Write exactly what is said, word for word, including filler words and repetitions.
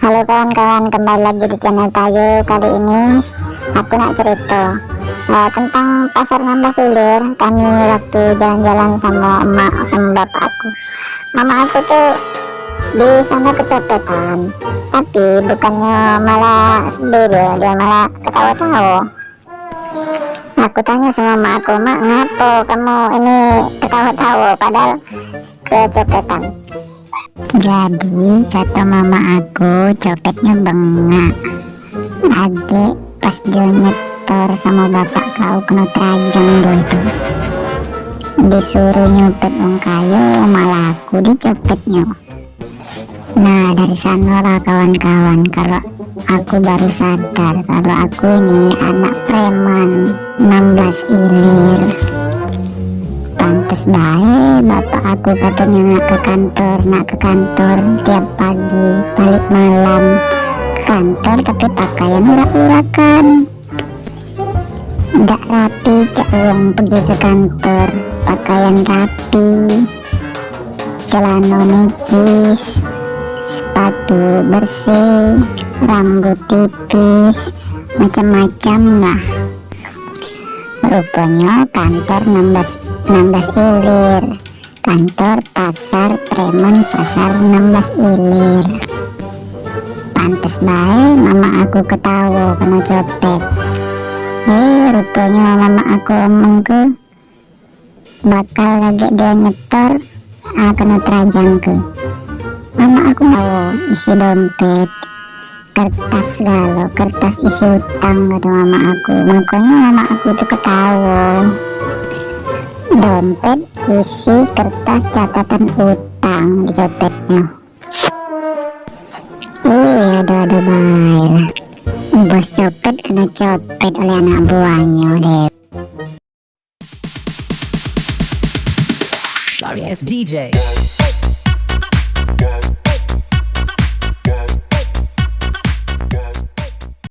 Halo kawan-kawan, kembali lagi di channel Tayo. Kali ini aku nak cerita eh, tentang pasar enam belas Ilir. Kami waktu jalan-jalan sama emak sama bapak aku. Mama aku tuh di sana kecopetan, tapi bukannya malah sedih dia, dia malah ketawa-tawa. Aku tanya sama emak aku, "Mak, ngapo kamu ini ketawa-tawa padahal kecopetan?" Jadi, kata mama aku, copetnyo bengak. Agek pas dio nyetor sama bapak kau kena terajang dio tu. Disuruh nyopet wong kayo, malah aku dicopetnyo. Nah, dari sanalah kawan-kawan, kalau aku baru sadar kalau aku ini anak preman enam belas Ilir. Pantes bae bapak aku katanya nak ke kantor, nak ke kantor tiap pagi, balik malam. Ke kantor tapi pakaian urak-urakan. Dak rapi cak wong pergi ke kantor, pakaian rapi, celano necis, sepatu bersih, rambut tipis, macam-macam lah. Rupanya kantor enam belas, enam belas Ilir. Kantor pasar preman pasar enam belas Ilir. Pantes bae mama aku ketawa kena copet. Eh, rupanya mama aku omong ke bakal lagi dia nyetor, ah, kena terajang ke. Mama aku tahu isi dompet, kertas galo, kertas isi utang, kata mama aku. Makanya mama aku tu ketawa. Dompet isi kertas catatan utang dicopetnya. Uh, ya ada-ada bae lah. Bos copet kena copet oleh anak buahnya deh. Sorry, it's D J.